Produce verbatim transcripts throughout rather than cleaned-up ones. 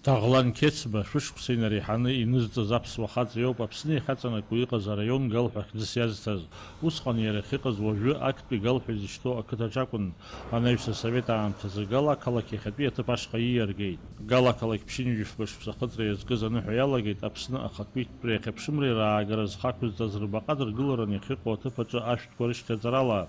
Таӷлан Қьецба шәышықәса инареиҳаны инызҵаз аԥсуа хаҵа иоуп Аԥсны иахьаҵанакуа иҟаз араион Гал ҳәа хьӡыс иазҭаз. Усҟан иара ахьыҟаз уажәы актәи Гал ҳәа изышьҭоу ақыҭаҿ акәын. Анаҩс асовет аамҭазы Гал ақалақь иахьатәи аҭыԥ ашҟа ииаргеит. Гал ақалақь ԥшьынҩажәи фба шықәса ахыҵра иазкыз аныҳәа иалагеит Аԥсны ахақәиҭтәреи ахьыԥшымреи раагаразы зхы ақәызҵаз рбаҟа дыргылараны иахьыҟоу аҭыԥ аҿы ашәҭқәа рышьҭаҵарала.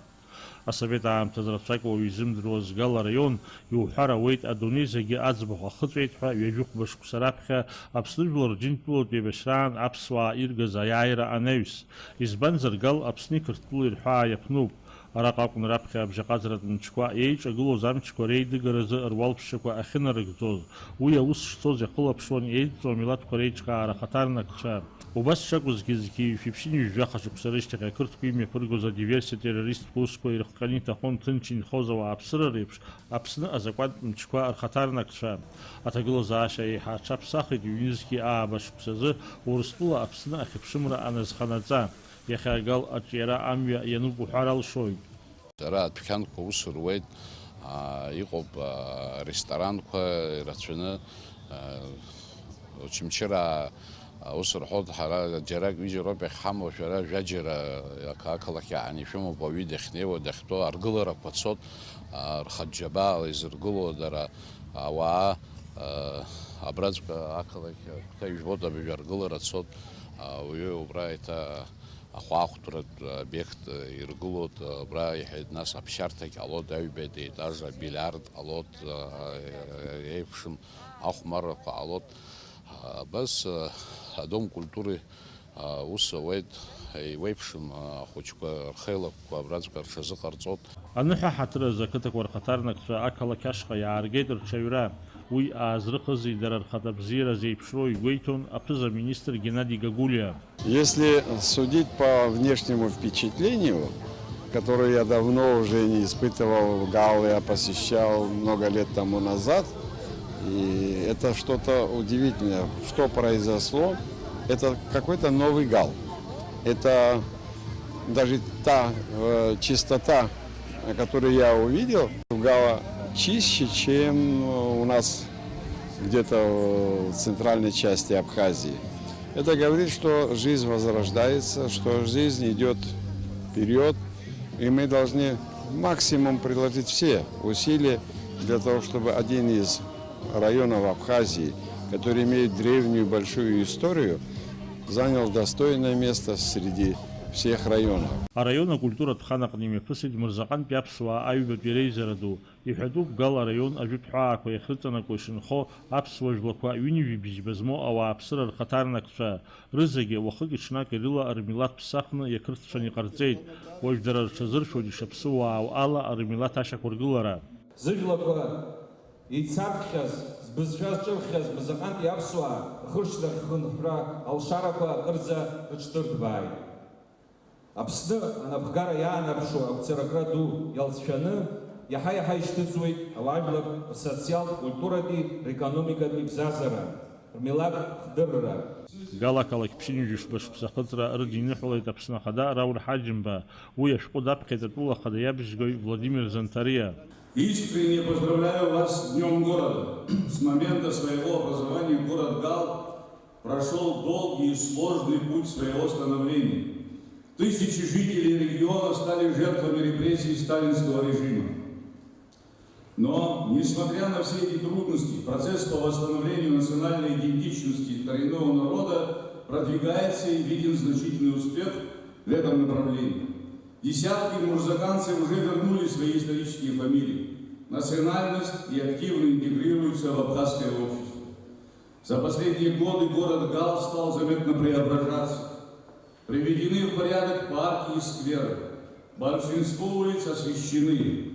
Асовет аамҭазы рацәак уаҩы изымдыруаз Гал араион, иуҳәар ауеит, адунеи зегьы аӡбахә ахыҵәеит ҳәа ҩажәихәба шықәса раԥхьа Аԥсны жәлар Џьынџьтәылатә еибашьраан аԥсуаа иргаз аиааира анаҩс. Избанзар, Гал Аԥсни Қырҭтәылеи рҳәаа иаԥнуп. Араҟа акәын раԥхьа абжьаҟазаратә мчқәа еиҿагылоз амчқәа реидыгаразы руалԥшьақәа ахьынарыгӡоз. Уи аус шцоз иахылаԥшуан еидҵоу амилаҭқәа реиҿкаара ахаҭарнакцәа. Убас шакәызгьы, зқьи жәшәи ԥшьынҩажәи жәаха шықәса рышьҭахь ақырҭқәа имҩаԥыргоз адиверсиа-террористтә усқәа ирыхҟьаны иҭахон ҭынч инхоз ауаа аԥсырар еиԥш, Аԥсны азакәантә мчқәа рхаҭарнакцәа. Аҭагылазаашьа еиҳа аҽаԥсахит ҩнызқьи ааба шықәсазы Урыстәыла Аԥсны ахьыԥшымра аназханаҵа. Иахьа Гал аҿиара амҩа иануп уҳәар алшоит. Ара адәқьанқәа ус руеит, аа, иҟоуп, аа, ресторанқәа ирацәаны, аа, Очамчыраа, аа, ус рҳәоит, ҳара џьарак ҩыџьа роуп иахьҳамоу, шәара жәаџьара ақалақь иаан ишәымоуп, ауаҩы дахьнеиуа, дахьтәоу аргыларақәа цот, аа, рхатә џьабаала изыргыло дара ауаа, аа, абраҵәҟьа ақалақь агәҭа ижәбоит, абыржәы аргылара цот, ауаҩы убра еиҭа ахәаахәҭратә обиект иргылоит, абра иҳәеит, нас аԥсшьарҭа ҟалоит, аҩбатәи аетаж абильярд ҟалоит, еиԥшым ахәмаррақәа ҟалоит. Абас адом культуры ус ауеит, еиуеиԥшым ахәыҷқәа рхеилакқәа абраҵәҟьа рҽазыҟарҵоит. Аныҳәа ҳаҭыр азы ақыҭақәа рхаҭарнакцәа ақалақь ашҟа иааргеит рҽаҩра. Уи аазрыхызи дара рхатә абзиара зеиԥшроу игәеиҭон аԥыза-министр Геннади Гагулиа. Если судить по внешнему впечатлению, которое я давно уже не испытывал, Гал я посещал много лет тому назад, и это что-то удивительное, что произошло. Это какой-то новый Гал. Это даже та, э, чистота, которую я увидел, в Гала чище, чем у нас где-то в центральной части Абхазии. Это говорит, что жизнь возрождается, что жизнь идёт вперёд, и мы должны максимум приложить все усилия для того, чтобы один из районов Абхазии, который имеет древнюю большую историю, занял достойное место среди всех районов. Араион акультуратә хан аҟны имҩаԥысит Мырзаҟантәи аԥсуаа аҩбатәи реизара ду. Иҳәатәуп, Гал араион ажәытә ҳәаақәа иахьрыҵанакуа ишынхо аԥсуа жәлақәа ҩынҩажәи бжьба змоу ауааԥсыра рхаҭарнакцәа. Рызегьы, уахыки-ҽнаки рыла рмилаҭ ԥсахны иақырҭцәаны иҟарҵеит. Уажә дара рҽазыршәоит ишаԥсыуаау ала рмилаҭ ашьақәыргылара. Зыжәлақәа еицаркхьаз, збызшәа зҿырххьаз Мырзаҟантәи аԥсуаа рхыршьҭрахь хынҳәра алшарақәа акырӡа рыҽдырҭбааит. Аԥсны анапхгара иаанарԥшуа ақәҵаракра ду иалҵшәаны, иаҳа-иаҳа ишьҭыҵуеит ауаажәлар рсоциалтә, культуратәи, рекономикатәи бзазара, рмилаҭ хдырра. Гал ақалақь ԥшьынҩажәи фба шықәса ахыҵра рыдиныҳәалеит Аԥсны Ахада Рауль Ҳаџьымба, уи ашәҟәы даԥхьеит атәыла ахада иабжьгаҩ Владимир Зантариа. Искренне поздравляю вас с Днём города. С момента своего образования город Гал прошёл долгий и сложный путь своего становления. Тысячи жителей региона стали жертвами репрессий сталинского режима. Но, несмотря на все эти трудности, процесс по восстановлению национальной идентичности коренного народа продвигается и виден значительный успех в этом направлении. Десятки мурзаканцев уже вернули свои исторические фамилии, национальность и активно интегрируются в абхазское общество. За последние годы город Гал стал заметно преображаться. Приведены в порядок парки и скверы. Большинство улиц освещены.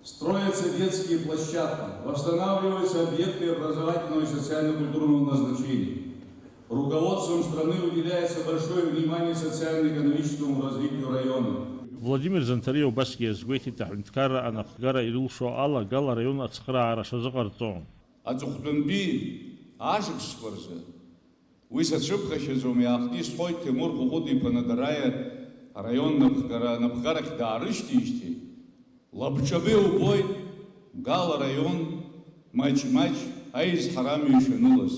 Строятся детские площадки, восстанавливаются объекты образовательного и социально-культурного назначения. Руководством страны уделяется большое внимание социально-экономическому развитию района. Владимир Зантариа убасгьы иазгәеиҭеит аҳәынҭқарра анапхгара ирылшо ала Гал араион ацхыраара шазыҟарҵо. Аҵыхәтәантәи ашықәсқәа рзы, уи сацәыԥхашьаӡом, иаахтны исҳәоит Ҭемур Хәыхәыт-иԥа Надараиа араион напхгара, напхгарахь даарышьҭижьҭеи, лабҿаба иубоит Гал араион маҷ-маҷ Аизҳара амҩа ишанылаз.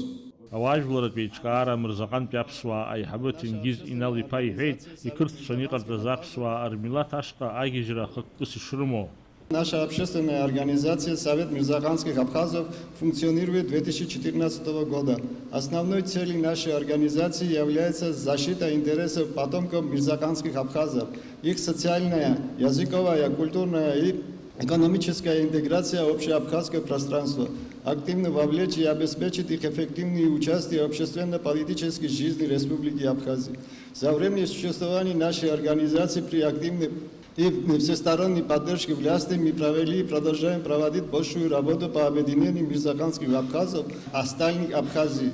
Ауаажәларратә еиҿкаара Мырзаҟантәи аԥсуаа аиҳабы Ҭенгиз Инал-иԥа иҳәеит, иқырҭцәаны иҟарҵаз аԥсуаа рмилаҭ ашҟа агьежьра хықәкыс ишрымоу. Наша общественная организация Совет мирзаканских абхазов функционирует две тысячи четырнадцатого года. Основной целью нашей организации является защита интересов потомков мирзаканских абхазов, их социальная, языковая, культурная и экономическая интеграция в общеабхазское пространство, активно вовлечь и обеспечить их эффективное участие в общественно-политической жизни Республики Абхазия. За время существования нашей организации при активной и всесторонней поддержке власти мы провели и продолжаем проводить большую работу по объединению мирзаканских абхазов, остальных Абхазий.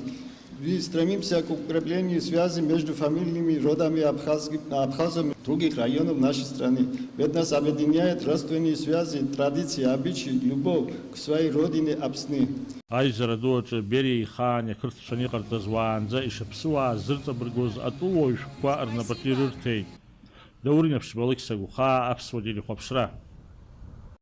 Мы стремимся к укреплению связи между фамильными родами абхазских, абхазов других районов нашей страны. Ведь нас объединяет родственные связи, традиции, обычаи, любовь к своей родине Абсны. Аизара ду аҿы Бериа ихаан иақырҭцәаны иҟарҵаз уаанӡа ишаԥсыуааз зырҵабыргуаз атәылауаҩ шәҟәқәа рнапаҿы ирырҭеит. Даур Инаԥшьба, Алықьса Гәхаа, Аԥсуа телехәаԥшра.